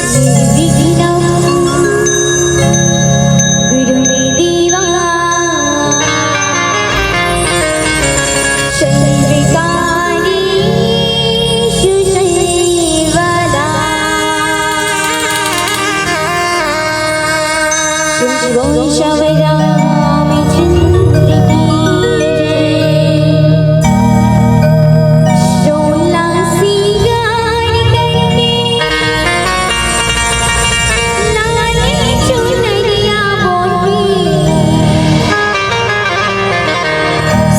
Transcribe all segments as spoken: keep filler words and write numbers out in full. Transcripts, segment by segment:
निर्विघ्नं कुरु मे देवा। सर्वकार्येषु सर्वदा। श्री श्री रामचंद्र की जय। सोलह सिंगार करके लाले चुनरिया ओढ़ी।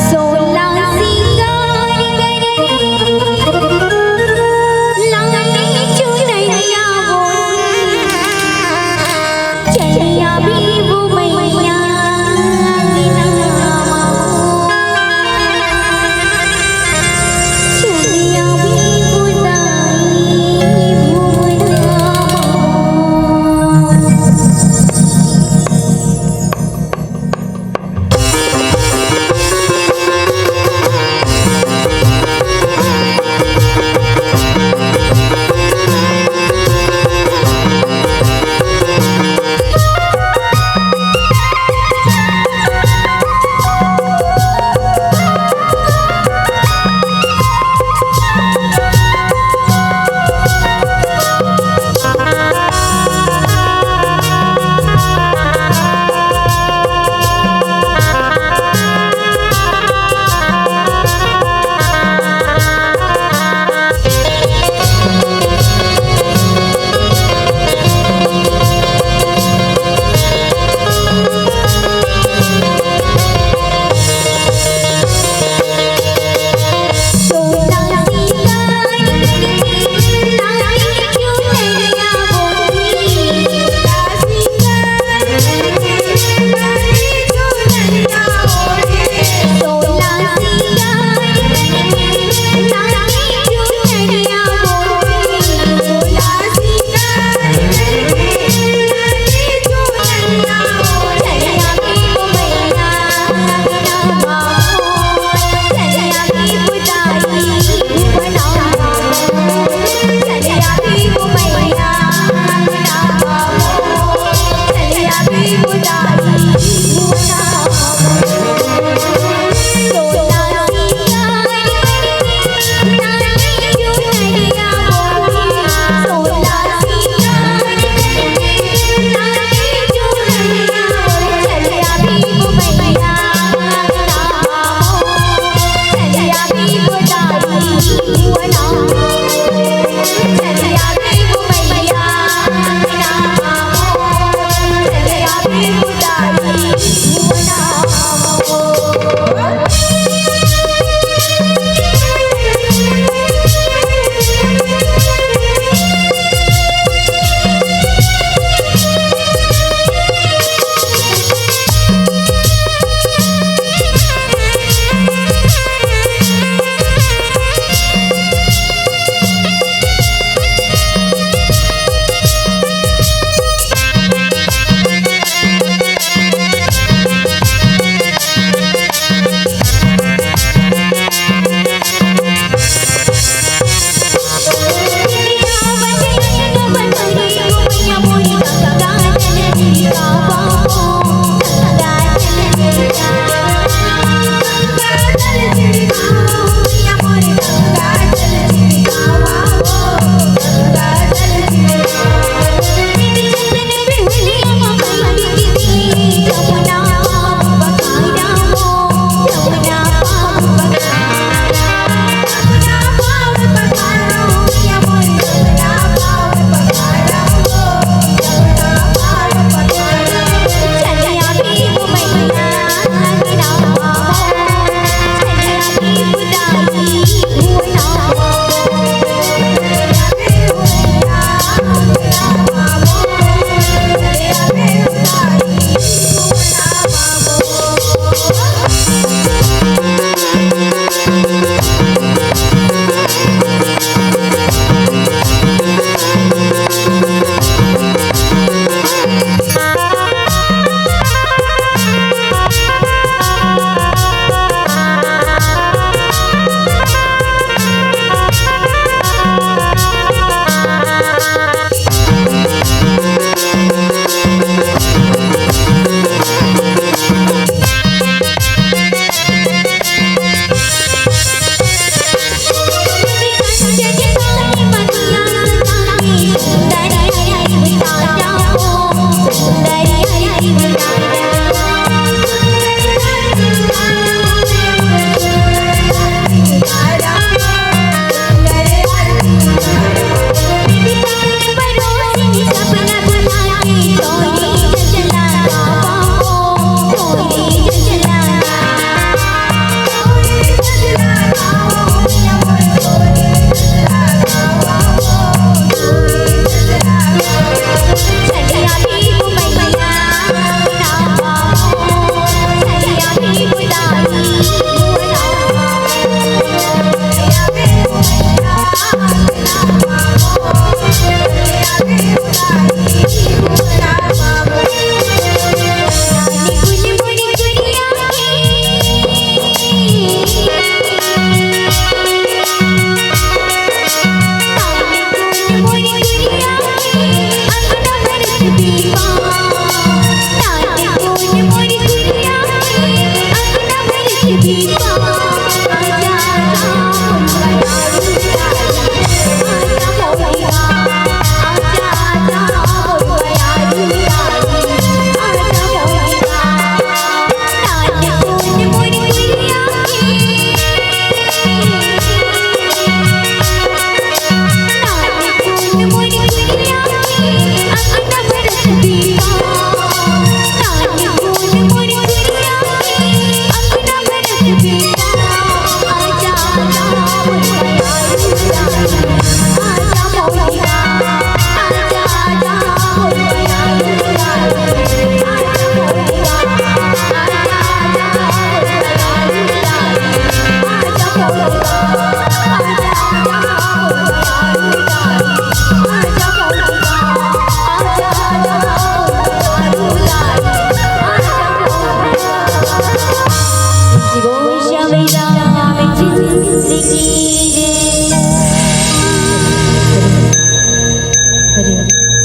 सोलह सिंगार करके लाले चुनरिया ओढ़ी। चलिया भी वो मैया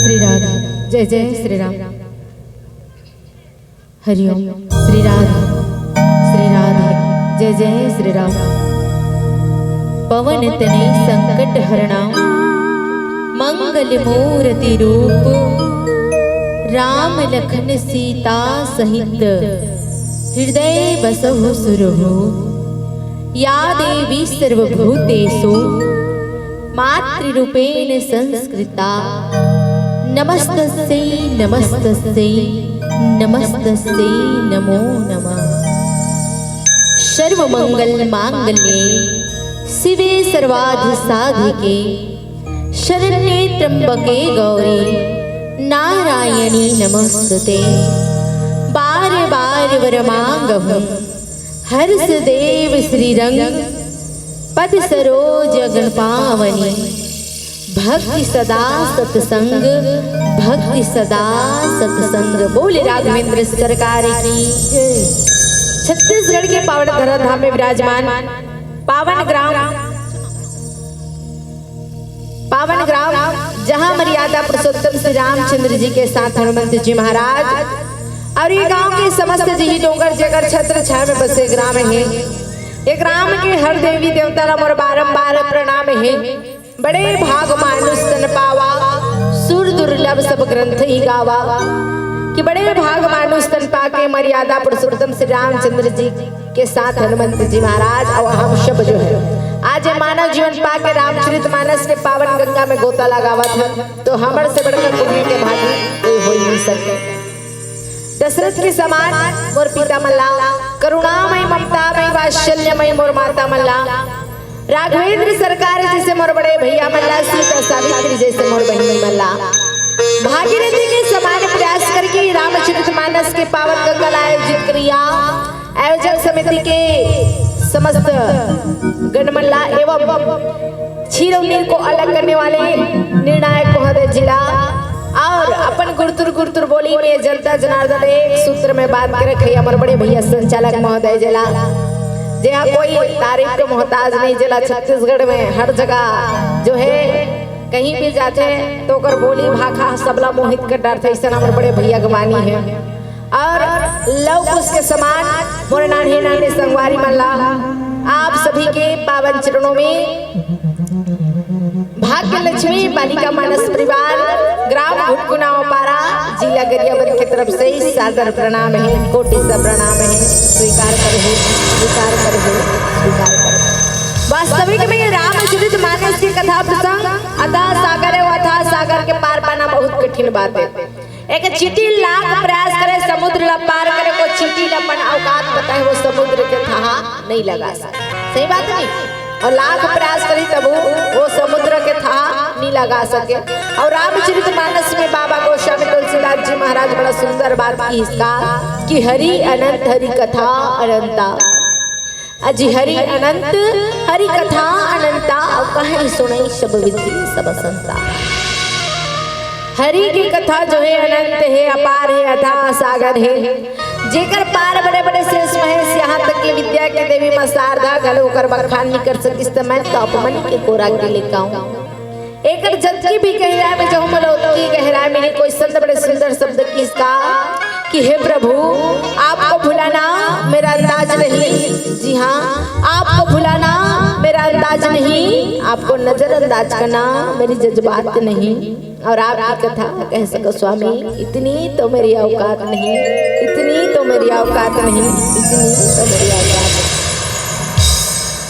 श्री राधे। जय जय श्री राम। हरिओम। श्री राधे। श्री राधे। जय जय श्री राम। पवन तनय संकट हरणा, मंगल मूरति रूप, राम लखन सीता सहित, हृदय बसहु सुरहु। या देवी सर्वभूतेषु, मातृरूपेण संस्कृता। नमस्तस्यै, नमस्तस्यै, नमस्तस्यै नमो नमः। सर्वमंगल मांगल्ये, शिवे सर्वार्थ साधिके, शरण्ये त्र्यंबके गौरी, नारायणी नमोस्तुते। बार बार वर मांगहु, हर्ष देव श्री रंग, पद सरोज अगन पावनी। भक्ति सदा सत्संग, भक्ति सदा सत्संग। बोले राघवेंद्र सरकार की जय। छत्तीसगढ़ के पावन धरा धाम में विराजमान पावन ग्राम, पावन ग्राम, जहाँ मर्यादा पुरुषोत्तम श्री रामचंद्र जी के साथ हनुमंत जी महाराज और ये गांव के समस्त जिही डोंगर जेकर छत्र छाया में बसे ग्राम हे। ये ग्राम के हर देवी देवता ला मोर बारंबार प्रणाम हे। बड़े भाग मानुष तन पावा, सुर दुर्लभ सब ग्रंथ ही गावा। कि बड़े भाग मानुष तन पाके मर्यादा पुरुषोत्तम श्री रामचंद्र जी के साथ हनुमंत जी महाराज और हम सब जो है, आज ये मानव जीवन पाके रामचरित मानस के पावन गंगा में गोता लगावत हन, तो हमर से बढ़कर पुण्य के भागी कोई हो ही नहीं सकते। दशरथ के समान मोर पिता मन ला, करुणामय ममतामय वात्सल्यमय मोर माता मन ला, राघवेंद्र सरकार जैसे मोर बड़े भैया मन ला, सीता सावित्री जैसे मोर बहिनी मन ला, भागीरथी के समान प्रयास करके रामचरित मानस के पावन गंगा ला आयोजित करिया। आयोजक समिति के समस्त गणमन ला एवं क्षीर और नीर को अलग करने वाले निर्णायक महोदय जी ला और अपन गुरतुर गुरतुर बोली में जनता जनार्दन एक सूत्र में बांध के रखे हमर बड़े भैया संचालक महोदय जी ला, जे हा कोई तारीफ के मोहताज नहीं, जेला छत्तीसगढ़ में हर जगह जो है कहीं भी जाथे तो ओकर बोली भाखा सबला मोहित कर डारथे, अइसन हमर बड़े भैया के बानी है। और लव कुश के समान मोर नान्हे नान्हे संगवारी मन ला आप सभी के पावन चरणों में भाग्य लक्ष्मी बालिका मानस परिवार ग्राम घुटकुना पारा जिला गरियाबंद की तरफ से सादर प्रणाम है, कोटि सा प्रणाम है। स्वीकार करहु, स्वीकार करहु, स्वीकार करहु। वास्तविक में ये रामचरित मानस की कथा प्रसंग अथाह सागर है, वो अथाह सागर के पार पाना बहुत कठिन बात है। एक चींटी लाख प्रयास करे समुद्र ला पार करे, को चींटी ला अपन औकात बताए, वो समुद्र के थाह नहीं लगा सके। सही बात नहीं? और लाख प्रयास करी तब वो, वो समुद्र के थाह नहीं लगा सके। और रामचरित मानस में बाबा गोस्वामी तुलसीदास जी महाराज बड़ा सुंदर बात की इसका कि हरि अनंत हरि कथा अनंता। अजी हरि अनंत, हरि कथा अनंता, अउ कहैं सुनैं सब विधि सब संता। हरि के कथा जो है अनंत है, अपार है, अथाह सागर है, जेकर पार बड़े बड़े शेष महेश, यहाँ तक कि विद्या के देवी माँ शारदा घलो ओकर बखान नहीं कर सकिस, त मैं तो अपन के कोरा के लेके आऊं। एकर जतकी भी गहराई में जाहूं, मोला ओतकी गहराई में नहीं। कोई संत बड़े सुंदर शब्द किस का कि हे प्रभु, आपको भुलाना मेरा अंदाज नहीं। जी हाँ, आपको भुलाना मेरा अंदाज नहीं, आपको नजरअंदाज करना मेरी जज्बात नहीं। और आपकी कथा कह सको स्वामी, इतनी तो मेरी औकात नहीं, इतनी तो मेरी औकात नहीं, इतनी तो मेरी औकात नहीं।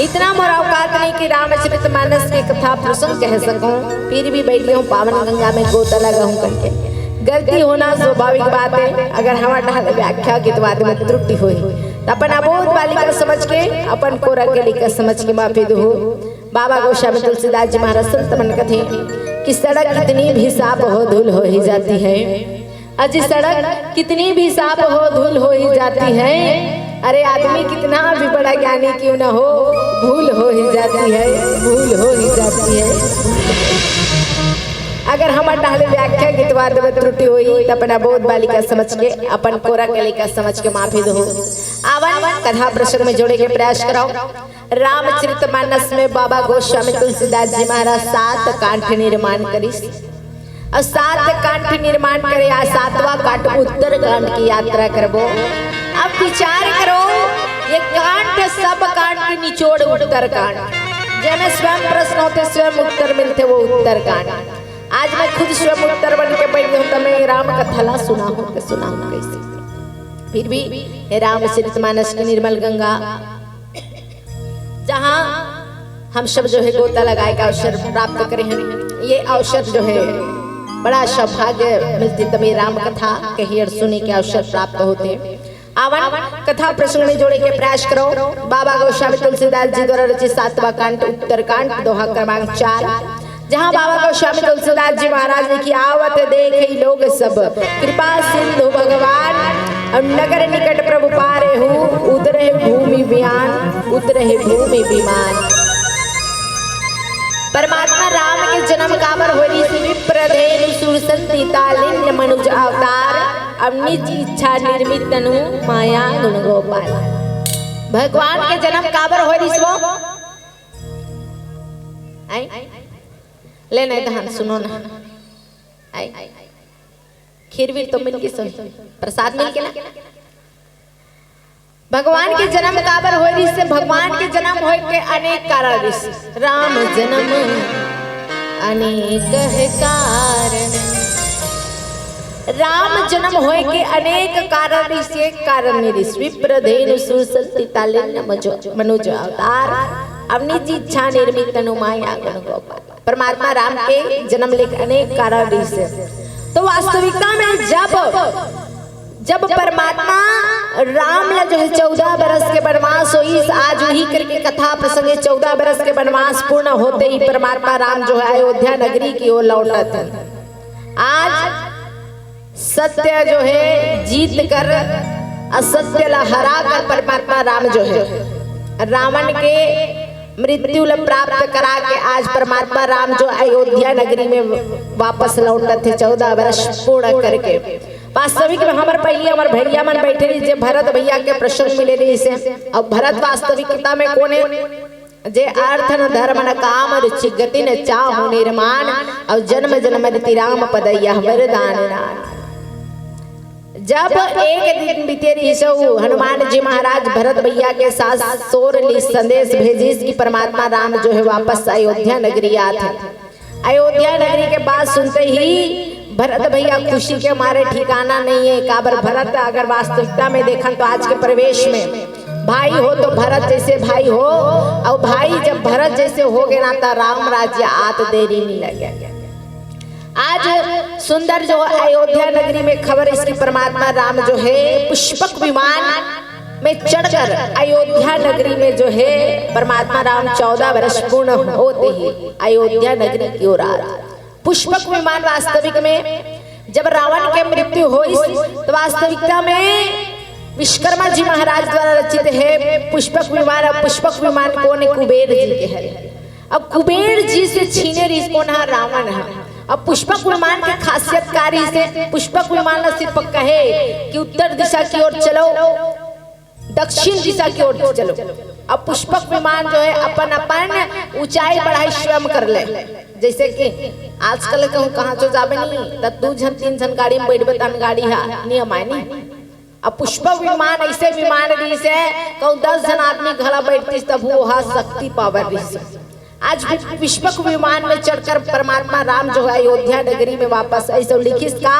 इतना मोर औकात नहीं कि रामचरित मानस के कथा प्रसंग कह सकूं, फिर भी बैठी हूं पावन गंगा में गोता लगाऊं करके। गलती होना स्वाभाविक बात है, अगर हमर ढाल व्याख्या के तो आदमी त्रुटि होई, त अपन अबोध बालिका समझ के, अपन कोरा के लइका समझ के माफी दो। बाबा गोस्वामी तुलसीदास जी महाराज संत मन कथे कि सड़क कितनी भी साफ हो, धूल हो ही जाती है। अजी सड़क कितनी भी साफ हो, धूल हो ही जाती है। अरे आदमी कितना भी बड़ा ज्ञानी क्यों ना हो, भूल हो ही जाती है, भूल हो ही जाती है। अगर हमर ढाल व्याख्या के तो आदमी त्रुटि होई, त अपन अबोध बालिका समझ के, अपन कोरा के लइका समझ के माफी दो। आवन कथा प्रसंग में जोड़े के प्रयास करव। रामचरित मानस में बाबा गोस्वामी तुलसीदास जी महाराज सात कांड निर्माण करिस। अउ सात कांड के निर्माण करे, आज सातवां कांड उत्तरकांड के यात्रा करबो। अब विचार करो, ये कांड, सब कांड के निचोड़ उत्तरकांड, जेमे स्वयं प्रश्न होथे, स्वयं उत्तर मिलथे, वो उत्तरकांड। आज मैं खुद स्वयं उत्तर बन के बैठ हूँ, त मैं राम कथा ला सुनाहूँ, त सुनाहूँ कैसे? फिर भी हे रामचरित मानस के निर्मल गंगा, जहाँ हम सब जो है गोता लगाए का अवसर प्राप्त करे हैं, ये अवसर जो है बड़ा सौभाग्य मिलथे, तब ये राम कथा कहे अउ सुने के अवसर प्राप्त होथे। आवन कथा प्रसंग में जोड़े के प्रयास करो। बाबा गोस्वामी तुलसीदास जी द्वारा रचित सातवां कांड उत्तरकांड, दोहा क्रमांक चार, जहाँ बाबा गोस्वामी तुलसीदास जी महाराज ने कि आवत देखहि लोग सब कृपा सिंधु भगवान, अउ नगर निकट प्रभु पारेहु, उतरहि भूमि विमान, उतरहि भूमि विमान। परमात्मा राम के जन्म काबर होय रिहिस? विप्र धेनु सुर संति तालिन्य मनुज अवतार, अउ निज इच्छा निर्मित तनु माया गुण गोपाल। भगवान के जन्म काबर होय रिहिस वो? आई? ले नहीं तहन सुनो ना। आई? खीर वीर तो मिल गिस होही, प्रसाद मिल गे ना। भगवान के जन्म काबर होय रिहिस? भगवान के जन्म होय के अनेक कारण रिहिस। राम जन्म अनेक है कारण। राम जन्म होय के अनेक कारण रिहिस, एक कारण नहीं रिहिस। विप्र धेनु सुर संति तालिन्य मजो-, मनुज अवतार, अउ निज इच्छा निर्मित तनु माया गुण गोपाल। परमात्मा राम के जन्म ले के अनेक कारण रिहिस। तो वास्तविकता में जब, जब परमात्मा राम ला जो है चौदह बरस के वनवास होइस, आज वही करके कथा प्रसंग है, चौदह बरस के वनवास पूर्ण होते ही परमात्मा राम जो है अयोध्या नगरी की ओर लौटत है। आज सत्य जो है जीत कर असत्य ला हरा कर परमात्मा राम जो है रावण के मृत्यु ला प्राप्त करा के आज परमात्मा राम जो अयोध्या नगरी में वापस लौटत है चौदह वर्ष पूर्ण करके। वास्तविक में हमर पहले हमर भैया मन बैठे रहिस, जे भरत भैया के प्रसंग मिले रहिस हे। अउ भरत वास्तविकता में कोन हे? जे अर्थ न धर्म न काम, रुचि गति न चाहु निर्माण, अउ जन्म जन्म रीति राम पद यह वरदान नाम। जब एक दिन बीते रिहिस, हनुमान जी महाराज भरत भैया के साथ सोर ली संदेश भेजिस कि परमात्मा राम जो है वापस अयोध्या नगरी आत हे। अयोध्या नगरी के बात सुनते ही भरत भैया खुशी के मारे ठिकाना नहीं है। काबर भरत अगर वास्तविकता में देखन तो आज के परिवेश में भाई हो तो भरत जैसे भाई हो, अउ भाई जब भरत जैसे हो गे ना, त राम राज्य आत देरी नहीं लगे। आज सुंदर जो अयोध्या नगरी में खबर इसकी, परमात्मा राम जो है पुष्पक विमान में चढ़कर अयोध्या नगरी में जो है परमात्मा राम चौदह वर्ष पूर्ण होते ही अयोध्या नगरी की ओर आ रहा। पुष्पक विमान वास्तविक में जब रावण के मृत्यु होइस, तो वास्तविकता में विश्वकर्मा जी महाराज द्वारा रचित है पुष्पक विमान। अब पुष्पक विमान कोन हे? कुबेर जी के है। अब कुबेर जी से छीने रिहिस कोन हा? रावण हा। अब पुष्पक विमान के खासियत का रिहिस हे? पुष्पक विमान ला सिर्फ कहे कि उत्तर दिशा की ओर चलो, दक्षिण दिशा की ओर चलो। अब पुष्पक विमान जो है अपन अपन ऊंचाई बढ़ाई स्वयं कर ले। जैसे कि आजकल कहूँ कहाँ चो जाबे नहीं, त दू झन तीन झन गाड़ी में बैठबे तहन गाड़ी हा नियम आय नहीं। अब पुष्पक विमान ऐसे विमान रिहिस हे, कहूँ दस झन आदमी घला बैठतिस तब वो हा शक्ति पावर रिहिस हे। आज वि-, पुष्पक विमान में चढ़कर परमात्मा राम जो है अयोध्या नगरी में वापस आइस। अउ लिखिस का,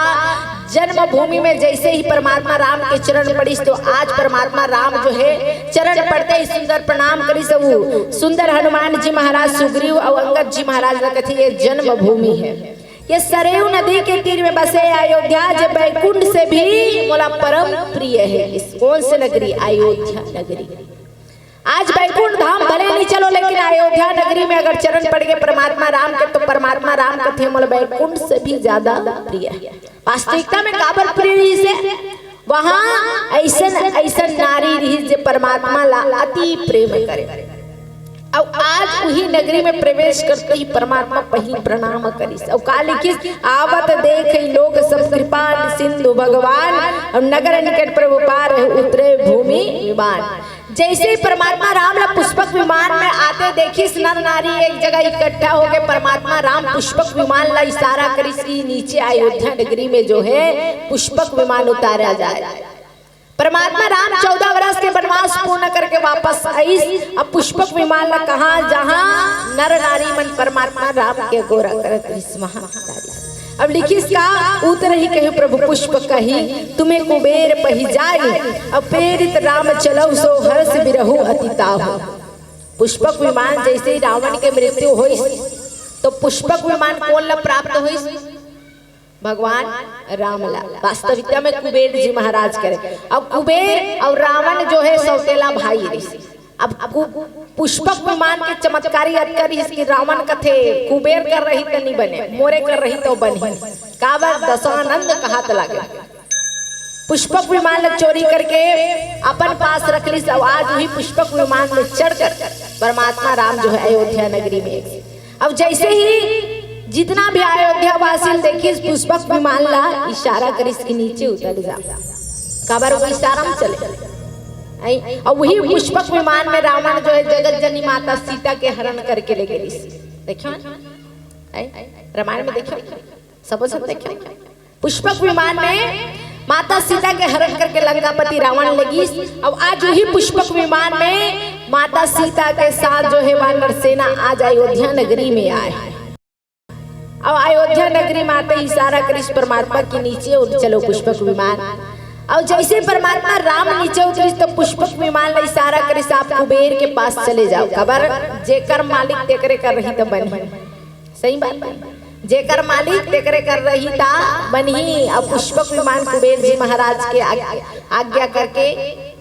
जन्मभूमि में जैसे ही परमात्मा राम के चरण पड़िस, तो आज परमात्मा राम जो है चरण पड़ते ही सुंदर प्रणाम करिस। अउ सुंदर हनुमान जी महाराज, सुग्रीव अउ अंगद जी महाराज ला कथे, ये जन्मभूमि है, ये सरयू नदी के तीर में बसे अयोध्या, जे बैकुंठ से भी मोला परम प्रिय है। इस कौन से नगरी? अयोध्या नगरी। आज बैकुंठ धाम भले नहीं चलो, लेकिन अयोध्या नगरी में अगर चरण पड़ गे परमात्मा राम के, तो परमात्मा राम कथे, मोला बैकुंठ से भी ज्यादा प्रिय है। वास्तविकता में काबर प्रिय रिहिस हे? वहाँ ऐसन, ऐसन नारी रिहिस, जे परमात्मा ला अति प्रेम करे। अउ आज उही नगरी में प्रवेश करते ही परमात्मा पहिली प्रणाम करिस। अउ का लिखिस? आवत देखहि लोग सब कृपा सिंधु भगवान, अउ नगर निकट प्रभु पारहि उतरे भूमि विमान। जैसे ही परमात्मा राम ला पुष्पक विमान में आते देखिस, नर नारी एक जगह इकट्ठा होके परमात्मा राम पुष्पक विमान ला इशारा करिस कि नीचे अयोध्या नगरी में जो है पुष्पक विमान उतारा जाए। परमात्मा राम चौदह वर्ष के वनवास पूर्ण करके वापस आइस। अब पुष्पक विमान ला कहाँ, जहाँ नर नारी मन परमात्मा राम के अगोरा करत रहिस, वहाँ डारिस। अब लिखिस का, उतरहि कहि प्रभु पुष्पक कहि, तुम्हें कुबेर पहि जाइ, अब प्रेरित राम चलउ सो हर्ष बिरहु अति ताहु। पुष्पक विमान जैसे ही रावण के मृत्यु होइस, तो पुष्पक विमान कोन ला प्राप्त होइस? भगवान राम ला। वास्तविकता में कुबेर जी महाराज करे। अब कुबेर और रावण जो है सौतेला भाई रिहिस। अब कु-, पुष्पक विमान के चमत्कारी अतका रिहिस कि रावण कथे, कुबेर कर रही त नहीं बने, मोरे कर रही तो बनही। काबर? दशानंद कहात लागे। पुष्पक विमान ला चोरी करके अपन पास रख लिस, और आज वही पुष्पक विमान में चढ़कर परमात्मा राम जो है अयोध्या नगरी में। अब जैसे ही जितना भी अयोध्या वासी देखिस पुष्पक विमान ला, इशारा करिस कि नीचे उतर जा। काबर? वो इशारा में चले। आई, और वही पुष्पक विमान में रावण जो है जगत जननी माता सीता के हरण करके ले गइस। देखियो, आई, रामायण में देखियो, सब सब देखियो। पुष्पक विमान में माता सीता के हरण करके लंकापति रावण ले गइस। अब आज वही पुष्पक विमान में माता सीता के साथ जो है वानर सेना आज अयोध्या नगरी में आए। अब अयोध्या नगरी में आते इशारा करिस परमात्मा कि नीचे उतर चलो पुष्पक विमान। और जैसे परमात्मा राम नीचे उतरिस तो पुष्पक विमान ला इशारा करिस, आप कुबेर के पास चले जाओ। काबर? जेकर मालिक तेकरे कर रही तो बनही। सही बात है, जेकर मालिक तेकरे कर रही ता बनही। अब पुष्पक विमान कुबेर जी महाराज के आग-, आज्ञा करके,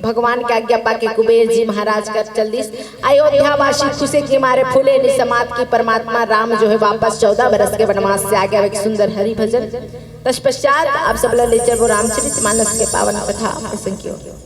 भगवान के आज्ञा पाके कुबेर जी महाराज कर चल दिस। अयोध्या वासी खुशी के मारे फूले नि समात कि परमात्मा राम जो है वापस चौदह बरस के वनवास से आगे एक सुंदर हरि भजन। तत्पश्चात आप सब ला ले चलबो रामचरित मानस के पावन कथा प्रसंग की ओर।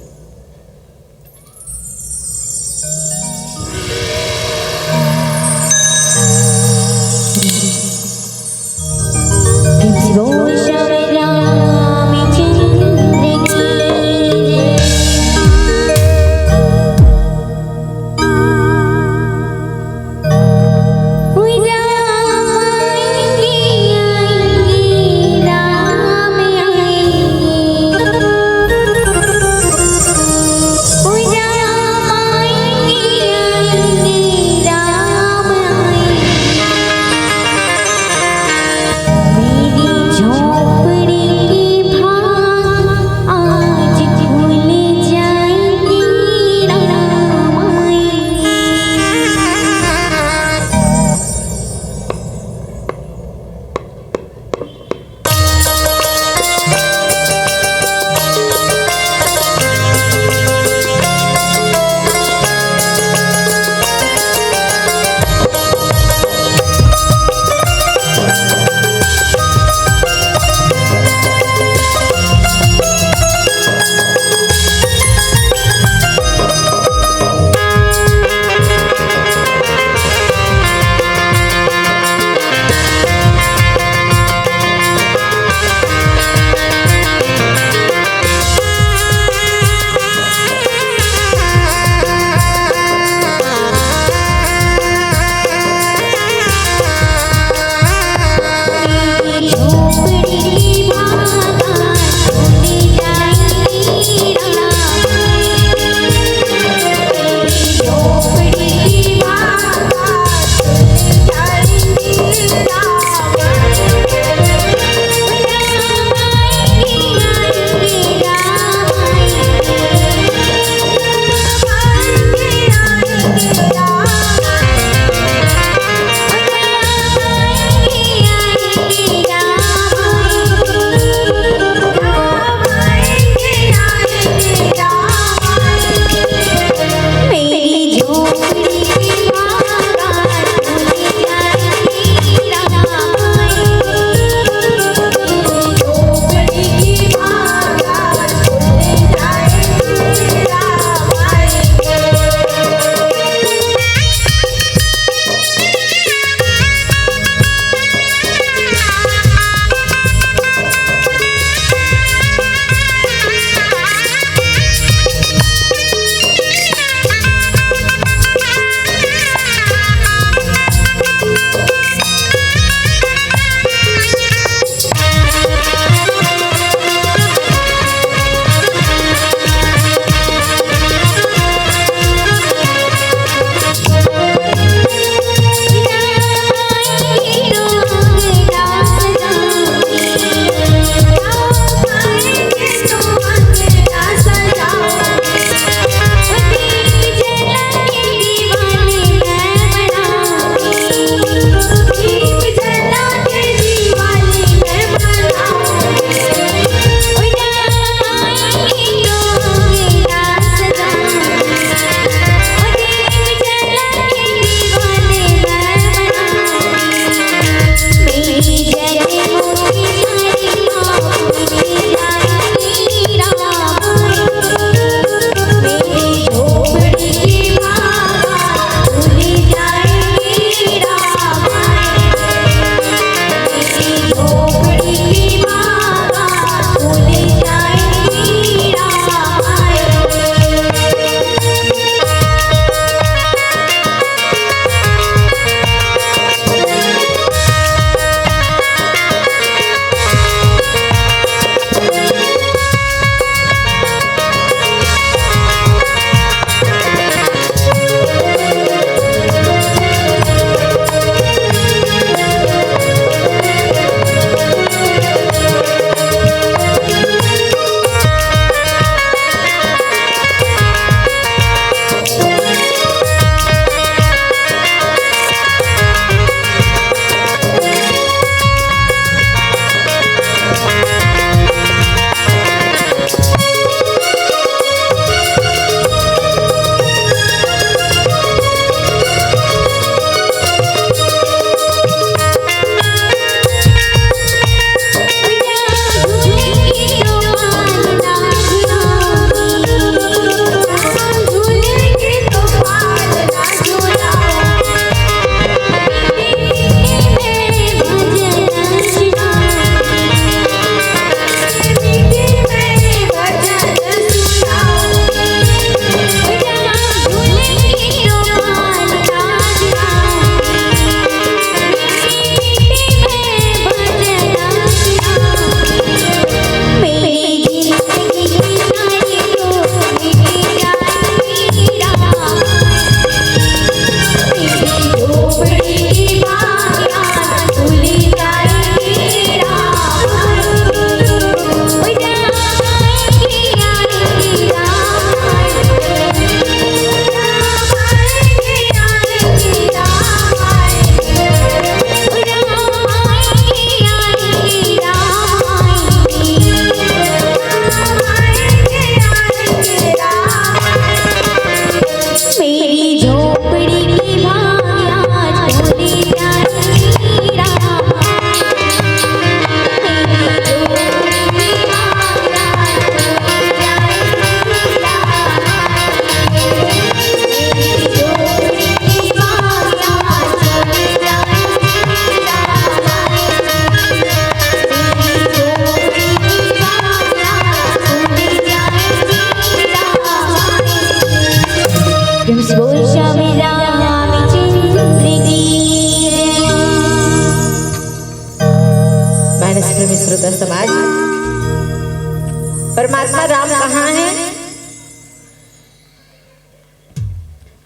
परमात्मा राम कहाँ हे?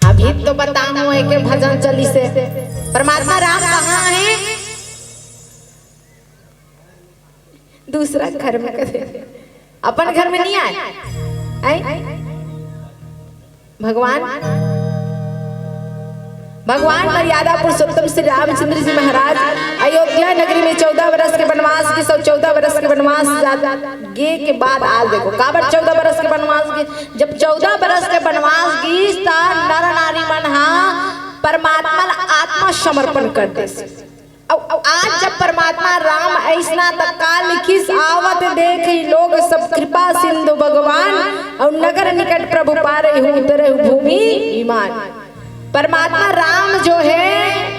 अभी तो बताहूं, एके भजन चलिस हे। परमात्मा राम कहाँ हे? दूसरा घर में कथे, अपन घर में नहीं आए। आए? भगवान, भगवान मर्यादा पुरुषोत्तम श्री रामचंद्र जी महाराज अयोध्या नगरी में चौदह वर्ष के वनवास के, सौ चौदह वर्ष के वनवास जा-, गे के बाद आज देखो, काबर चौदह वर्ष के वनवास गे? जब चौदह वर्ष के वनवास गीस, त नर नारी मन हा परमात्मा ला आत्मा समर्पण कर देस। अउ, अउ आज जब परमात्मा राम अइसना, त का लिखिस? आवत देखि लोग सब कृपा सिंधु भगवान, अउ नगर निकट प्रभु पारहु उतरहु भूमि विमान। परमात्मा राम जो है,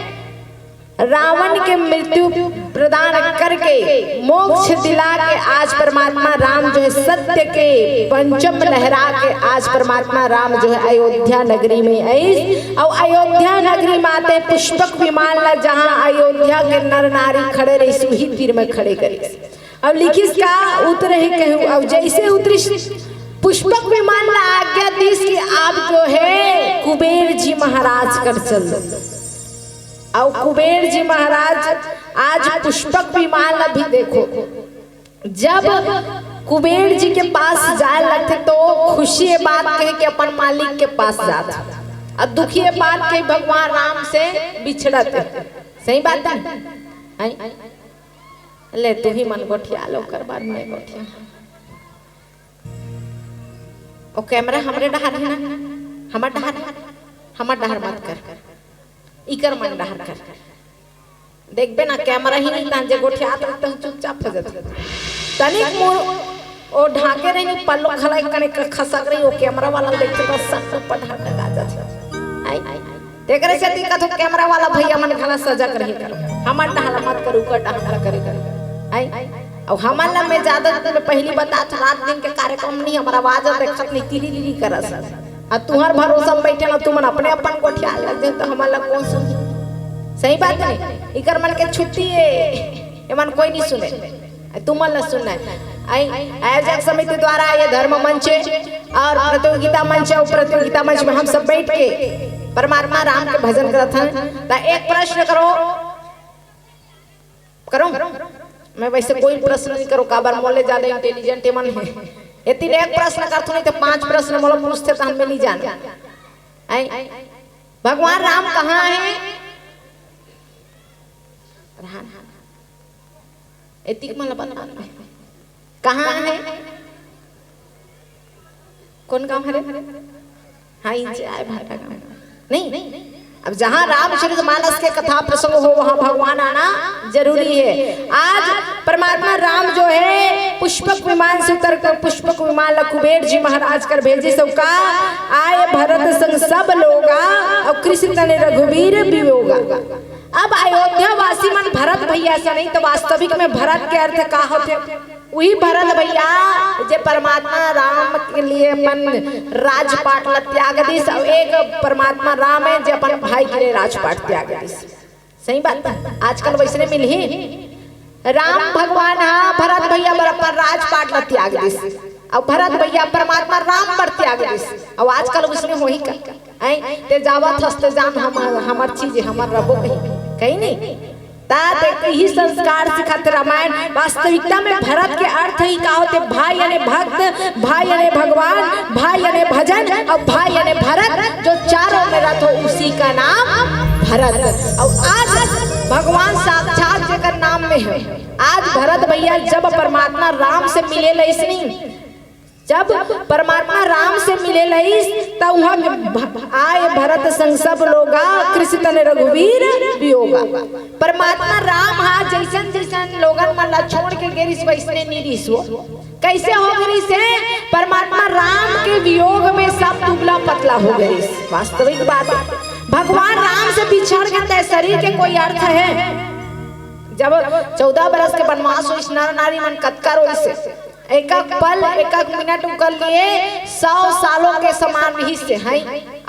रावण के मृत्यु प्रदान करके, मोक्ष दिला के आज परमात्मा राम जो है, सत्य के परचम लहरा के आज परमात्मा राम जो है, अयोध्या नगरी में आइस। अउ अयोध्या नगरी माते पुष्पक विमान ला, जहाँ अयोध्या के नर नारी खड़े रहिस, उही तीर में खड़े करिस। अउ लिखिस का? उतरहु कहु। अउ जइसे उतरिस, पुष्पक विमान ला आज्ञा दीस कि आप जो है, कुबेर जी महाराज कर चल दो। अउ कुबेर जी महाराज आज पुष्पक विमान ला भी देखो, जब कुबेर जी के पास जाए लगथे, तो खुशी ये बात कहे कि अपन मालिक के पास जात, अउ दुखी ये बात कहे भगवान राम से बिछड़त। सही बात है? हैं? ले, तुही मन गोठिया लो, ओकर बाद मैं गोठिया। ओ कैमरा हमरे डहार है ना, हमर डहार, हमर डहार मत कर, इकर मन डहार कर। देखबे ना, कैमरा ही नहीं तान जे गोठियात रहिथे, चुपचाप हो जाथे। तनिक मुड़ ओ ढाके रही, पल्लो घला एक कने क-, खसक रही, ओ कैमरा वाला देख के बस सट ऊपर ढाक लगा जाथे। आई, तेकरे सेती कथो कैमरा वाला भैया मन घला सजग रहे करो, हमर डहार मत करो, उकर डहार करे करो। आई, अउ हमन ला मैं ज्यादा दिन में पहली बतात, रात दिन के कार्यक्रम नहीं, हमर आवाज देखत नहीं, तिरी लिरी करस। अउ तुहर भरोसा में बैठे ना, तुमन अपने अपन गोठिया लग जाए, तो हमन ला कौन सुन? सही बात नहीं, इकर मन के छुट्टी है, ये मन कोई नहीं सुने। तुमन ला सुनना है। आई, आयोजक समिति द्वारा ये धर्म मंच और प्रतियोगिता मंच और प्रतियोगिता मंच में हम सब बैठ के परमात्मा राम के भजन करत हन। त एक प्रश्न करो, करो। मैं वैसे कोई प्रश्न नहीं करो, काबर मोले ज्यादा इंटेलिजेंट मन है। यदि एक प्रश्न करथो नहीं तो पांच प्रश्न मोला पूछते तो हम नहीं जान। आई, भगवान राम कहाँ है? राम। एतिक मन ला बता। कहाँ है? कौन गांव हरे? हाँ, इंचे आए भाटा गांव। नहीं, अब जहाँ रामचरित मानस के कथा प्रसंग हो, वहाँ भगवान आना जरूरी है। आज परमात्मा राम जो है, पुष्पक विमान से उतर कर पुष्पक विमान ला कुबेर जी महाराज कर भेजे, सबका आए भरत संग सब लोगा, और कृषि तन रघुवीर वियोगा। अब अयोध्या वासी मन भरत भैया से नहीं, तो वास्तविक में भरत के अर्थ का होथे? उही भरत भैया जे परमात्मा राम के लिए अपन राजपाट ला त्याग दिस, अउ एक परमात्मा राम है जे अपन भाई के लिए राजपाट त्याग दिस। सही बात है, आजकल वैसने मिलही। राम भगवान हा भरत भैया बर अपन राजपाट ला त्याग दिस, अउ भरत भैया परमात्मा राम बर त्याग दिस, अउ आजकल वैसने होही का? हैं? ते जावत हस ते जान हम, हमर चीज, हमर रबो कही, कही नहीं। ता ते यही संस्कार सिखात रामायण। वास्तविकता में भरत के अर्थ ही का होथे? भा यानी भक्त, भा यानी भगवान, भा यानी भजन, और भा यानी भरत, जो चारों में रथ हो, उसी का नाम भरत। और आज भगवान साक्षात जेकर नाम में है। आज भरत भैया जब परमात्मा राम से मिले लइसनी, जब परमात्मा राम से मिले लइस, त उहाँ के भ-, आए भरत संग सब लोगा, कृषि तन रघुवीर वियोगा। परमात्मा राम हा जैसन जैसन लोगन मन ला छोड़ के गे रिस, वैसने नी रिस वो। कैसे हो गे रिस हे? परमात्मा राम के वियोग में सब दुबला पतला हो गे रिस। वास्तविक बात है। भगवान राम से बिछड़ के तय शरीर के कोई अर्थ है? जब चौदह बरस के बनवास होइस, नर नारी मन कतका रोइस हे। एक एक पल, एक एक मिनट उनकर लिए सौ सालों के समान रिहिस हे।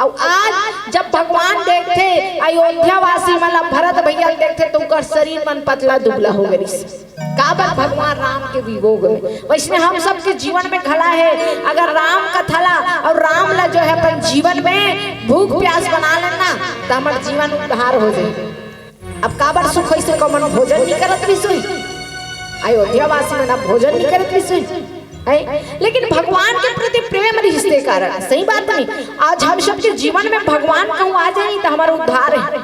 अउ आज जब भगवान देखथे, अयोध्या वासी मन ला, भरत भैया ल देखथे, त उनकर शरीर मन पतला दुबला हो गे रिहिस। काबर? भगवान राम के वियोग में। वइसने हम सबके जीवन में घला हे, अगर राम कथा ला अउ राम ला जो हे अपन जीवन में भूख प्यास बना लेना, त हमर जीवन उद्धार हो जाही। अब काबर सुख होइस, कमन भोजन नइ करत रिहिस होही? अयोध्या वासी मन अब भोजन नइ करत रिहिस होही, हैं? लेकिन भगवान के प्रति प्रेम रिहिस ते कारण, सही बात नहीं? आज हम सबके जीवन में भगवान कहूँ आ जाही त हमर उद्धार हे।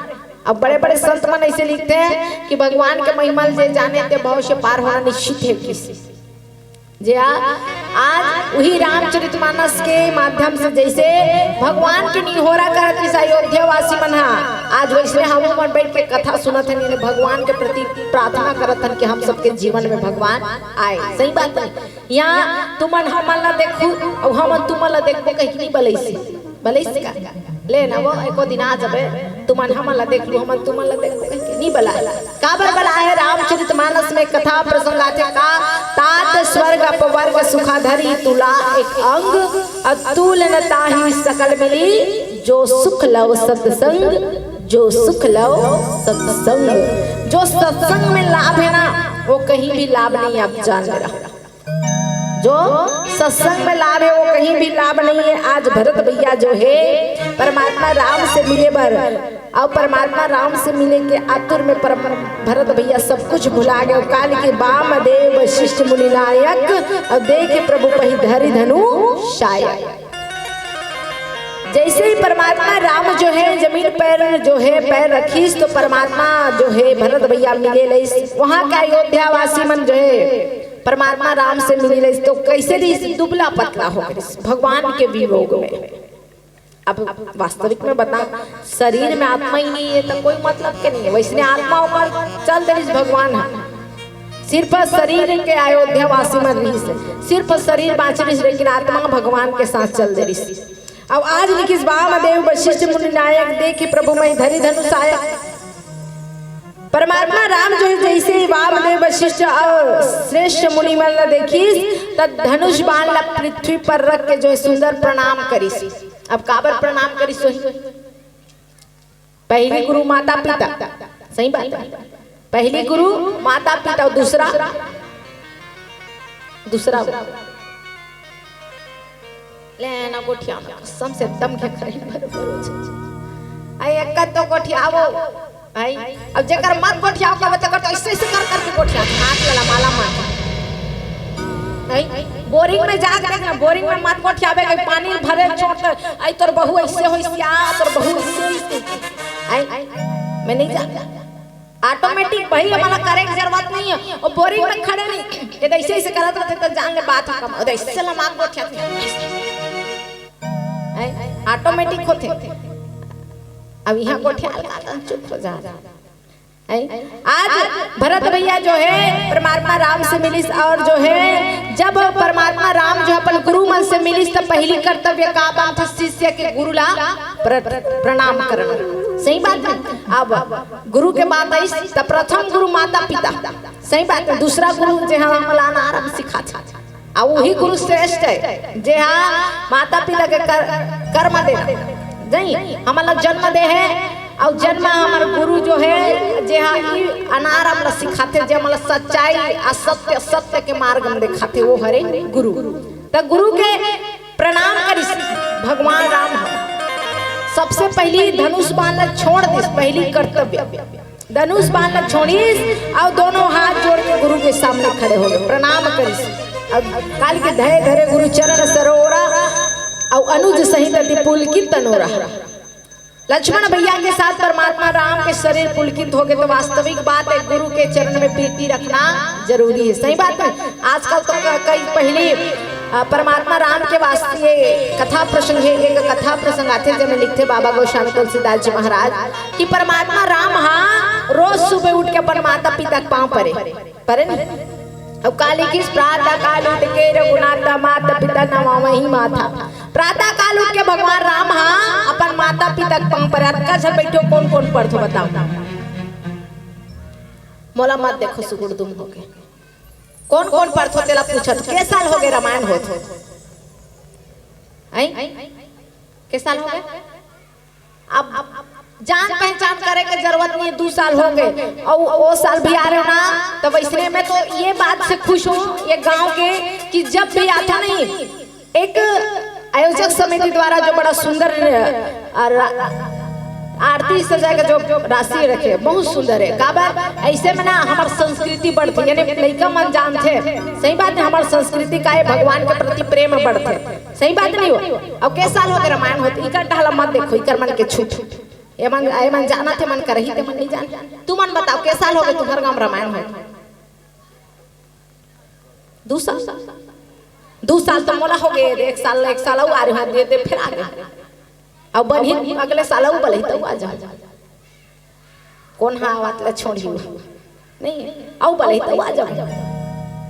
अब बड़े-बड़े संत मन अइसे लिखथे कि भगवान के महिमा ल जे जाने ते भव से पार होना निश्चित हे, किसी जे आ, आज उही रामचरितमानस के माध्यम से जइसे भगवान के निहोरा करत रिहिस अयोध्या वासी मन हा, आज वइसने हमू मन बइठ के कथा सुनत हन, यानी भगवान के प्रति प्रार्थना करत हन कि हम सबके जीवन में भगवान आए। सही बात हे? या तुमन हमन ला देखहू अउ हमन तुमन ला देखबो कहिके नइ बलाइस हे। बलाइस हे का? ले ना वो, एको दिन आ जाबे, तुमन हमन ला देखहू, हमन तुमन ला देखबो कहिके नइ बलाय। काबर बलाय हे? रामचरितमानस में कथा प्रसंग आथे का, तात स्वर्ग अपवर्ग सुखाधरी तुला एक अंग, अतुल न ताहि सकल मिली, जो सुख लव सत्संग, जो सुख लव सत्संग। जो सत्संग में लाभ हे ना, वो कहीं भी लाभ नहीं, आप जान रहा। जो सत्संग में लाभ हे, वो कहीं भी लाभ नहीं हे। आज भरत भैया जो हे, परमात्मा राम से मिले बर, अउ परमात्मा राम से मिले के आतुर में परम-, भरत भैया सब कुछ भुला गे। काल के वामदेव वशिष्ठ मुनि नायक, अउ देखे प्रभु पहि धरि धनु सायक। जइसे ही परमात्मा राम जो हे जमीन पर जो हे पैर रखिस, तो परमात्मा जो हे भरत भैया मिले लइस। वहाँ के अयोध्या वासी मन जो हे परमात्मा राम से मिले लइस, तो कइसे रिहिस? दुबला पतला हो गे रिहिस भगवान के वियोग में। अब वास्तविक में बता, शरीर में आत्मा ही नहीं हे, त कोई मतलब के नहीं हे। वइसने आत्मा ओकर चल दे रिहिस भगवान हा। सिर्फ शरीर के अयोध्या वासी मन रिहिस, सिर्फ शरीर बाँचे रिहिस, लेकिन आत्मा भगवान के साथ चल दे रिहिस। अब आज लिखिस, वामदेव वशिष्ठ मुनि नायक, देखे प्रभु पहि धरि धनु सायक। परमात्मा राम जो हे जइसे ही वामदेव वशिष्ठ अउ श्रेष्ठ मुनि मन ला देखिस, त धनुष बाण ला पृथ्वी पर रख के जो हे सुंदर प्रणाम करिस। अब काबर प्रणाम करिस होही? पहली गुरु माता पिता, सही बात हे। पहली गुरु माता पिता, अउ दूसरा, दूसरा ले ना गोठिया में कसम से दम के खरे बरोबर हो जाए। आई एक तो गोठियावो, आई अब जेकर मत गोठियाव कहबे, तेकर तो अइसे, अइसे कर करके गोठिया, हाथ लला माला मार। आई बोरिंग में जा, देख ना, बोरिंग में मत गोठियाबे, कहीं पानी भरे छोड़ दे, आई तोर बहू अइसे होइस या, तोर बहू अइसे होइस। आई मैं नहीं जानता। ऑटोमेटिक भाई, हमला करे के जरूरत नहीं हे। वो बोरिंग में खड़े नहीं, ये तो अइसे, अइसे करत रहिथे, तो जान ले बात खतम। वो तो अइसे लमाक गोठियाथे। हैं? ऑटोमेटिक होथे। अब इहाँ गोठियाल का, त चुप हो जा। हैं? आज भरत भैया जो हे परमात्मा राम से मिलिस, अउ जो हे जब परमात्मा राम जो अपन गुरु मन से मिलिस, त पहली कर्तव्य का बनथे? शिष्य के गुरु ला प्र-, प्रणाम करना। सही बात हे। अब गुरु के बात आइस, त प्रथम गुरु माता पिता, सही बात हे। दूसरा गुरु जे हा हमला अनारंभ सिखाथे, अउ उही गुरु श्रेष्ठ हे, जे हा माता पिता के कर-, कर्म देना, जई हमला जन्म दे हे, अउ जन्म हमर गुरु जो हे, जे हा ई अनारंभ ला सिखाथे, जे हमला सच्चाई, असत्य, सत्य के मार्ग में दिखाथे, वो हरे गुरु। त गुरु के प्रणाम करिस भगवान राम ह। सबसे पहली धनुष बाण ला छोड़ दिस, पहली कर्तव्य। धनुष बाण ला छोड़िस अउ दोनों हाथ जोड़ के गुरु के सामने खड़े हो गे, प्रणाम करिस। अब काल के धय धरे गुरु चरण सरोरा, अउ अनुज सहित अति पुलकित तनोरा। लक्ष्मण भैया के साथ परमात्मा राम के शरीर पुलकित हो गे, तो वास्तविक बात हे, गुरु के चरण में प्रीति रखना जरूरी हे। सही बात हे। आजकल तो क-, कई पहली, अ, परमात्मा राम के वास्ते ये कथा प्रसंग हे, एक कथा प्रसंग आथे, जेमे लिखथे बाबा गोस्वामी तुलसीदास जी महाराज कि परमात्मा राम हा रोज सुबह उठ के अपन माता पिता के पाँव परे। परे नहीं। अब काली किस प्रातः काल उठ के रघुनाथ माता पिता नवावही माथा। प्रातः काल उठ के भगवान राम हा अपन माता पिता के पाँव परे। अतका झन बैठो, कोन कोन परथो बताओ? मोला मत देखो, सुगुड़ दुम हो गे। कौन कौन पढ़थो तेला पूछत, के साल होगे रामायण होत? आई? के साल होगे? अब जान पहचान करे के जरूरत नहीं है, दू साल होगे, अउ ओ साल भी आ रहे हो ना, तो वैसने मैं तो ये बात से खुश हूँ ये गांव के, कि जब भी आता नहीं, एक आयोजक समिति द्वारा जो बड़ा सुंदर, अ, रा-, आरती सजाए के जो राशि रखे, बहुत सुंदर है। काबर ऐसे में ना हमर संस्कृति बढ़थे, यानी लइका मन जानथे, सही बात है, हमर संस्कृति का ये भगवान के प्रति प्रेम बढ़थे, सही बात नहीं हो? अब के साल होगे रामायण होत, इकर डहला मत देखो, इकर मन के छूट, ये मन, ये मन जानथे, मन करही ते मन नहीं जान। तू मन बताओ, के साल होगे तुम्हर गांव रामायण होत? दू साल, दू साल तो मोला होगे, एक साल, एक साल अउ आ रहे हो, दे दे, फिर आ गए। अब बनही अगले साल अउ बलही तो आ जाओ। कौन हा आवत ला छोड़ी हो? नहीं, अउ बलही तो आ जाओ।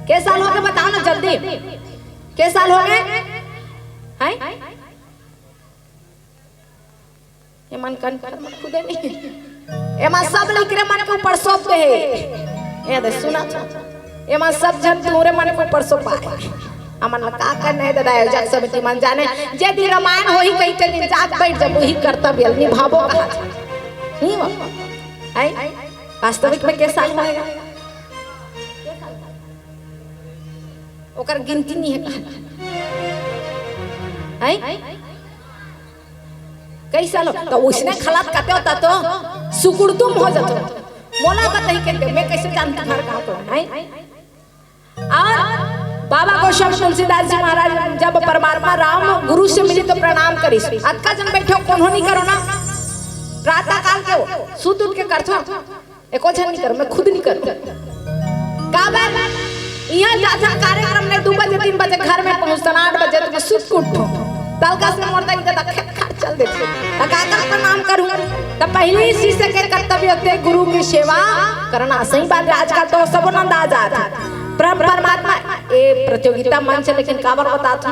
के साल होगे बताओ ना जल्दी, के साल होगे? हैं? ये मन कन्फर्म खुदे नहीं। ये मन सब लइकरे मन के ऊपर सौंप दे हे। ये दे सुना था। ये मन सब झन तोरे मन के ऊपर सौंपा हे। हमन ला का करना है दादा, आयोजक समिति मन जाने। जे दिन रामायण होही कही ते दिन जाग बैठ जब वही कर्तव्य निभाबो कहा था। नहीं हो? आई? वास्तविक में के साल होएगा? ओकर गिनती नहीं है कहा। आई? कई साल हो? तो उसने खलात कते होता तो सुकुड़तुम हो जातो। मोला बताही के दे, मैं कैसे जानता हर गांव को, हैं? और बाबा गोस्वामी तुलसीदास जी महाराज जब परमात्मा राम गुरु से मिली तो प्रणाम करिस। अतका जन बैठो, कोनो नहीं करो ना। प्रातः काल के हो, सुत उठ के करथो। एको झन नहीं करो, मैं खुद नहीं करो। काबर? यहाँ जाथा कार्यक्रम में दू बजे, तीन बजे घर में पहुँचता, आठ बजे तो मैं सुत के उठो। तलका से मोर दाई दादा खेत खार चल देथे। त का का प्रणाम करूँ? त पहली शिष्य के कर्तव्य होथे गुरु की सेवा करना। सही बात है, आजकल तो सबो नंदा जात हे। परम परमात्मा, ए प्रतियोगिता मंच, लेकिन काबर बताथो?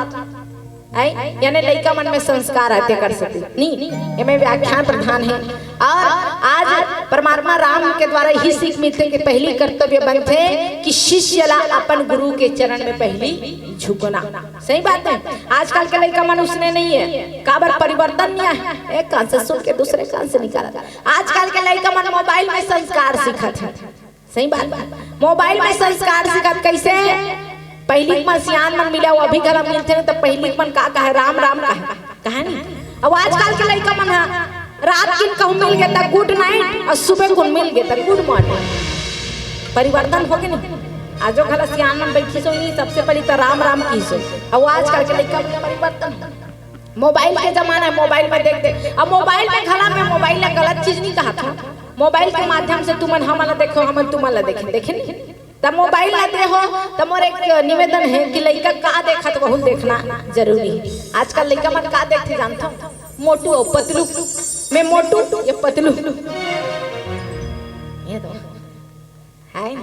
आई? यानी लइका मन में संस्कार आथे कर सकते। नहीं, एमे व्याख्यान प्रधान है। और आज परमात्मा राम के द्वारा ही सीख मिलथे कि पहली कर्तव्य बनथे कि शिष्य ला अपन गुरु के चरण में पहली झुकना। सही बात है, आजकल के लइका मन उसने नहीं है, काबर परिवर्तन नहीं है, एक कान से सुन के दूसरे कान से निकाला। आजकल के लइका मन मोबाइल में संस्कार सीखत है। सही बात बा। मोबाइल में संस्कार सिखात कैसे? पहिली के मन सियान मन मिले, वो अभी घला मिलथे ना, तो पहिली के मन का कहे? राम राम कहे, कहे नहीं? अब आजकल के लइका मन ह रात किन कहूँ मिल गे त गुड नाइट, और सुबह कुन मिल गे त गुड मॉर्निंग। परिवर्तन हो गे नहीं? आजो घला सियान मन बैठी सो नहीं, सबसे पहली तो राम राम की सो। अब वो आजकल के लइका मन परिवर्तन हो। मोबाइल के जमाना है, मोबाइल में देख देख। अब मोबाइल में घला में मोबाइल ला गलत चीज नहीं कहा था। मोबाइल के माध्यम से तुमन हमन ला देखो, हमन तुमन ला देखे, देखे नहीं? तब मोबाइल ला दे हो, तब मोर एक निवेदन है कि लइका का देखत वहू देखना जरूरी है। आजकल लइका मन का देखथे जानथो? मोटू और पतलू। मैं मोटू, ये पतलू। ये दो। हाय।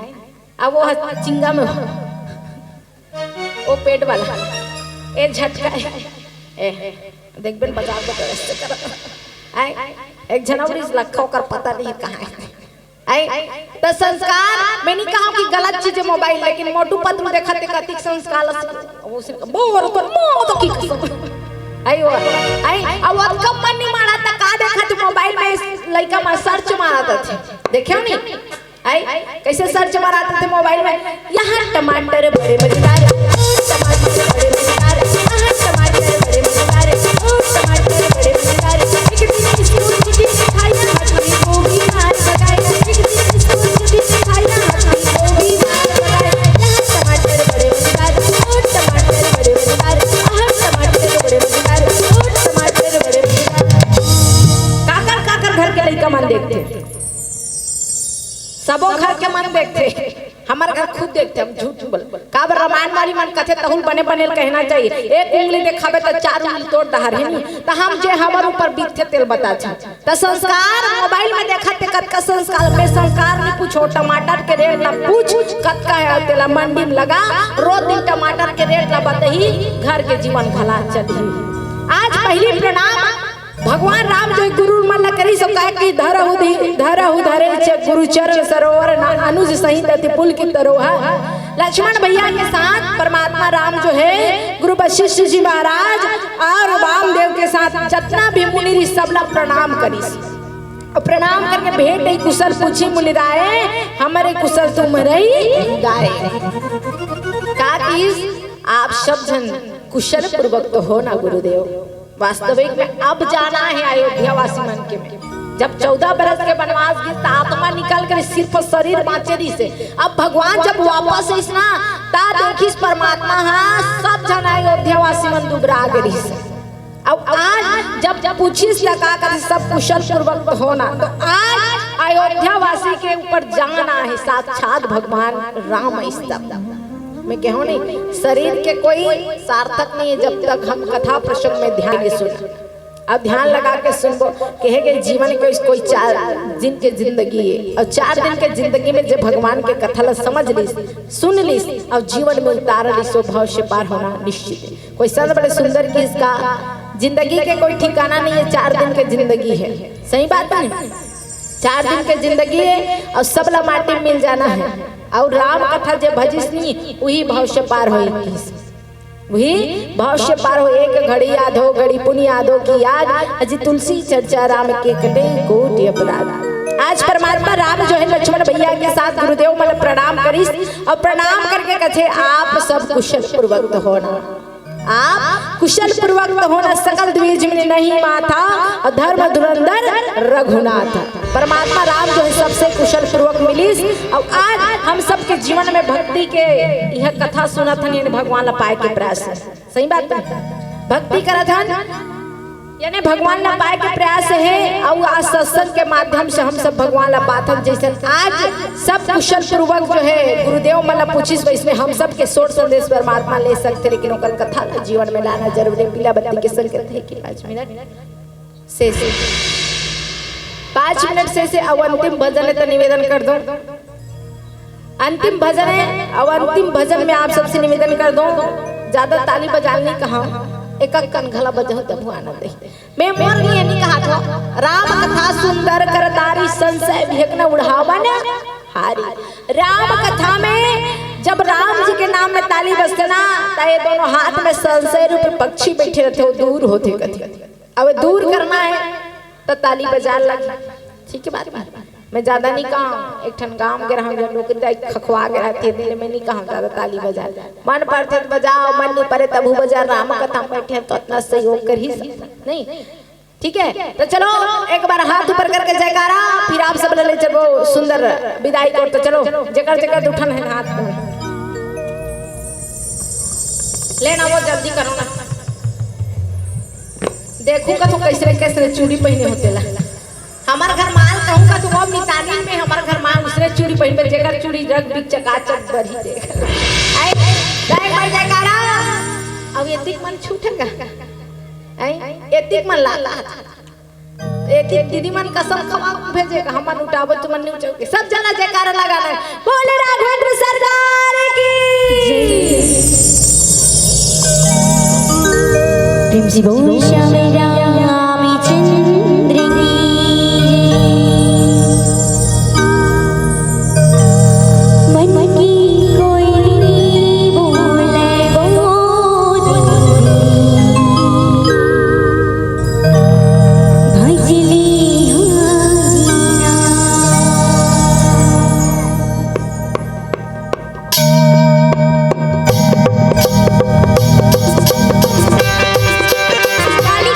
अब वो ह चिंगा में हो। ओ पेट वाला, ए झटका है। ए, देख बेन बजा के तो ऐसे कर। आय, एक झन अउर इस लखा ओकर पता नहीं कहाँ है। आय, तो संस्कार, मैं नहीं कहा कि गलत चीज है मोबाइल, लेकिन मोटू पतलू देखा ते कतिक संस्कार लस-, वो से बोर कर, मो तो की कसम। आय, वो, आय, अब वो कब मन नहीं मारा था, का देखा तू मोबाइल में लइका में सर्च मारा था। देखे नहीं? आई, कैसे सर्च मारत थे मोबाइल में? यहाँ टमाटर बड़े मजेदार, टमाटर बड़े मजेदार, यहाँ टमाटर बड़े मजेदार, ओ टमाटर बड़े मजेदार। एक दिन स्कूल छुट्टी से खाया हथी गोभी मार पकाए। एक दिन स्कूल छुट्टी से खाया हथी गोभी मार पकाए। यहाँ टमाटर बड़े मजेदार, ओ टमाटर बड़े मजेदार, यहाँ टमाटर बड़े मजेदार, ओ टमाटर बड़े मजेदार। काकर काकर घर के लइका मन देखथे। सबो घर के मन देखथे, हमर घर खुद देखथे, हम झूठ बोल। काबर रामायण वाली मन कथे तहुल बने बने ल कहना चाहिए। एक उंगली देखाबे त चार उंगली तोड़ डहर है नहीं, त हम जे हमर ऊपर बीतथे तेल बताथे। त संस्कार मोबाइल में देखत ते कतका संस्कार, में संस्कार नहीं पूछो, टमाटर के रेट ला पूछ कतका है, तेला मंडी में लगा, रोज दिन टमाटर के रेट ला बतही, घर के जीवन घला चलही। आज पहली प्रणाम भगवान राम जो गुरु मन ला करिस, सब कहे कि धरहु धि-, धरहु धरे च गुरु चरण सरोवर ना अनुज सहित अति पुलकित रोहा। लक्ष्मण भैया के साथ परमात्मा राम जो है गुरु वशिष्ठ जी महाराज और वामदेव के साथ जतना भी मुनि ऋषि सब ला प्रणाम करिस। और प्रणाम करके भेंट ही कुशल पूछी मुनि राय, हमरे कुशल तुम्हरे गाय। का किस आप सब झन कुशल पूर्वक तो हो ना गुरुदेव? वास्तविक में अब जाना है अयोध्या वासी मन के में। जब चौदह बरस के वनवास गिस, त आत्मा निकल कर सिर्फ शरीर बाँचे रहिस हे। अब भगवान जब वापस आइस ना, ता देखिस परमात्मा हा, सब झन अयोध्या वासी मन दुबरा गे रहिस हे। अब आज जब, जब पूछिस त का कथे, सब कुशल पूर्वक हो ना, तो आज अयोध्या वासी के ऊपर जान आहे, साक्षात भगवान राम आइस तब। मैं कहूँ नहीं, शरीर के कोई सार्थक नहीं है जब तक हम कथा प्रसंग में ध्यान नहीं सुना। अब ध्यान लगा के सुनबो, कहे गए जीवन के कोई चार दिन के जिंदगी है, और चार दिन के जिंदगी में जब भगवान के कथा ला समझ लिस, सुन लिस, और जीवन में उतार लिस, वो भव से पार होना निश्चित है। कोई संत बड़े सुंदर किहिस का, जिंदगी के कोई ठिकाना नहीं है, चार दिन के जिंदगी है। सही बात है, चार दिन के जिंदगी है और सब ला माटी में मिल जाना है। और राम कथा जे भजिस नी, वही भव से पार होई किहिस। वही भव से पार हो, एक घड़ी आधो घड़ी पुनि आधो की याद, अजी तुलसी चर्चा राम के कटे कोटि अपराध। आज परमात्मा राम जो है लक्ष्मण भैया के साथ गुरुदेव मन ला प्रणाम करिस और प्रणाम करके कथे, आप सब कुशल पूर्वक तो हो ना, आप कुशल पूर्वक तो हो ना, सकल द्विज मिलि नहीं माथा, और धर्म धुरंधर रघुनाथ। परमात्मा राम जो है सबसे कुशल पूर्वक मिलिस। और आज हम सबके जीवन में भक्ति के यह कथा सुनत हन, यानी भगवान ला पाए के प्रयास है। सही बात है, भक्ति करत हन, यानी भगवान ला पाए के प्रयास है। और आज सत्संग के माध्यम से हम सब भगवान ला पाथन। जैसे आज सब कुशल पूर्वक जो है गुरुदेव मन ला पूछिस, वैसने हम सब के सोच संदेश परमात्मा ले सकथे, लेकिन ओकर कथा ला जीवन में लाना जरूरी है। पीला बत्ती के संकेत है कि पाँच मिनट शेष, पाँच मिनट शेष है। अब अंतिम भजन है तो निवेदन कर दो, अंतिम भजन है। अब अंतिम भजन में आप सबसे निवेदन कर दो, ज्यादा ताली बजाने नहीं कहा, एक एक कन घला बजाओ तब आनंद है। मैं मोर नहीं, नहीं कहा था। राम कथा सुंदर करतारी, संशय विघ्न उड़ावन हारी। राम कथा में जब राम जी के नाम में ताली बजथे ना, त ये दोनों हाथ में संशय रूप पक्षी बैठे रहथे, वो दूर होथे कथे। अब दूर करना है तो ताली बजा लग, ठीक है बात। मैं ज्यादा नहीं कहा, एक ठन गांव गे रहूं, नौकरी दाई खखवा गे रहथे, दिल में नहीं कहा ज्यादा ताली बजा। मन पड़थे तो बजाओ, मन नहीं पड़े तभू बजा। राम कथा में बैठे हैं तो इतना सहयोग कर ही सकते नहीं, ठीक है। तो चलो एक बार हाथ ऊपर करके जयकारा, फिर आप सब ले चलो सुंदर विदाई को। तो चलो जेकर जेकर उठन है हाथ में, लेना वो जल्दी करो ना। देखू का तू कैसे कैसे चूड़ी पहने होते ला। हमार घर माल कहूँ का तू वो मितानी में हमार घर माल उसने चूड़ी पहन पे जेकर चूड़ी रख बिक चकाचक बढ़ी देख। आई, जय कर जयकारा। अब ये दिक मन छूटेगा। आई, ये दिक मन ला ला। एक एक दीदी मन कसम खवा भेजे, हमन उठावत तुमन न्यू चौके। सब जना जयकारा लगा ले। बोले राघवेंद्र सरदार की। प्रेम से बोल श्याम रामचंद्र की। मन की कोई बोले वो भजली हरिया। ताली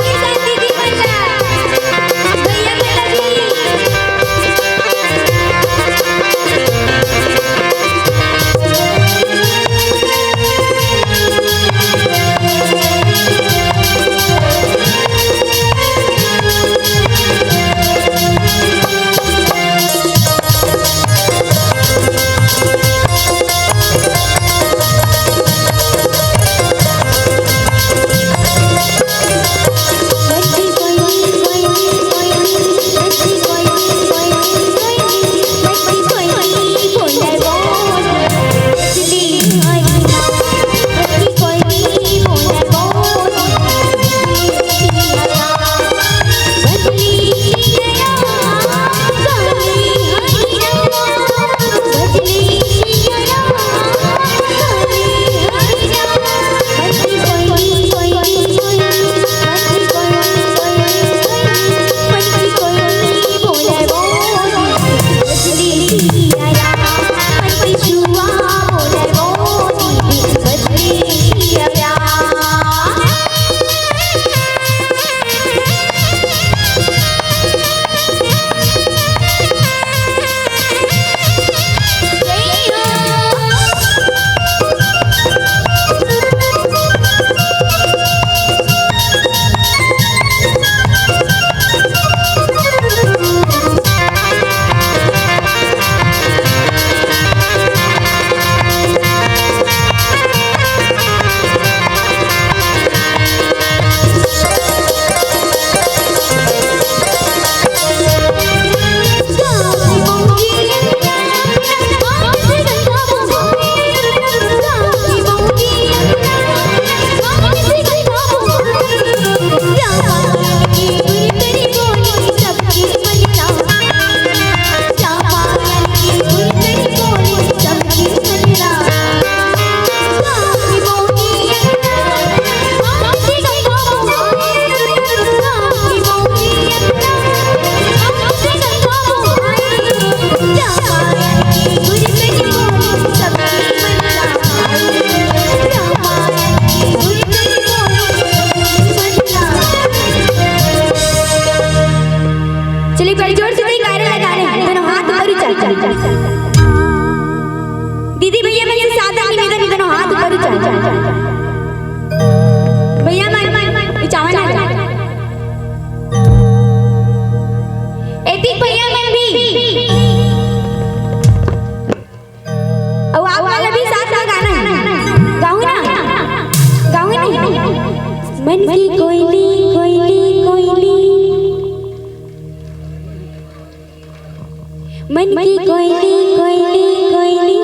मन की कोयली, कोयली, कोयली। मन की कोयली, कोयली, कोयली।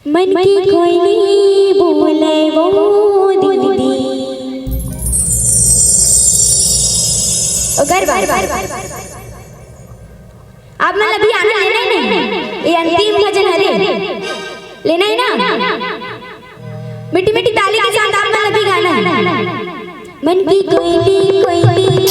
मन की कोयली बोले वो दीदी। ओकर बाद आप मन अभी आनंद लेना ही नहीं। ये अंतिम भजन हरे, लेना ही ना। मीठी मीठी ताली के साथ आप मन अभी गाना है। मन की कोयली, कोयली,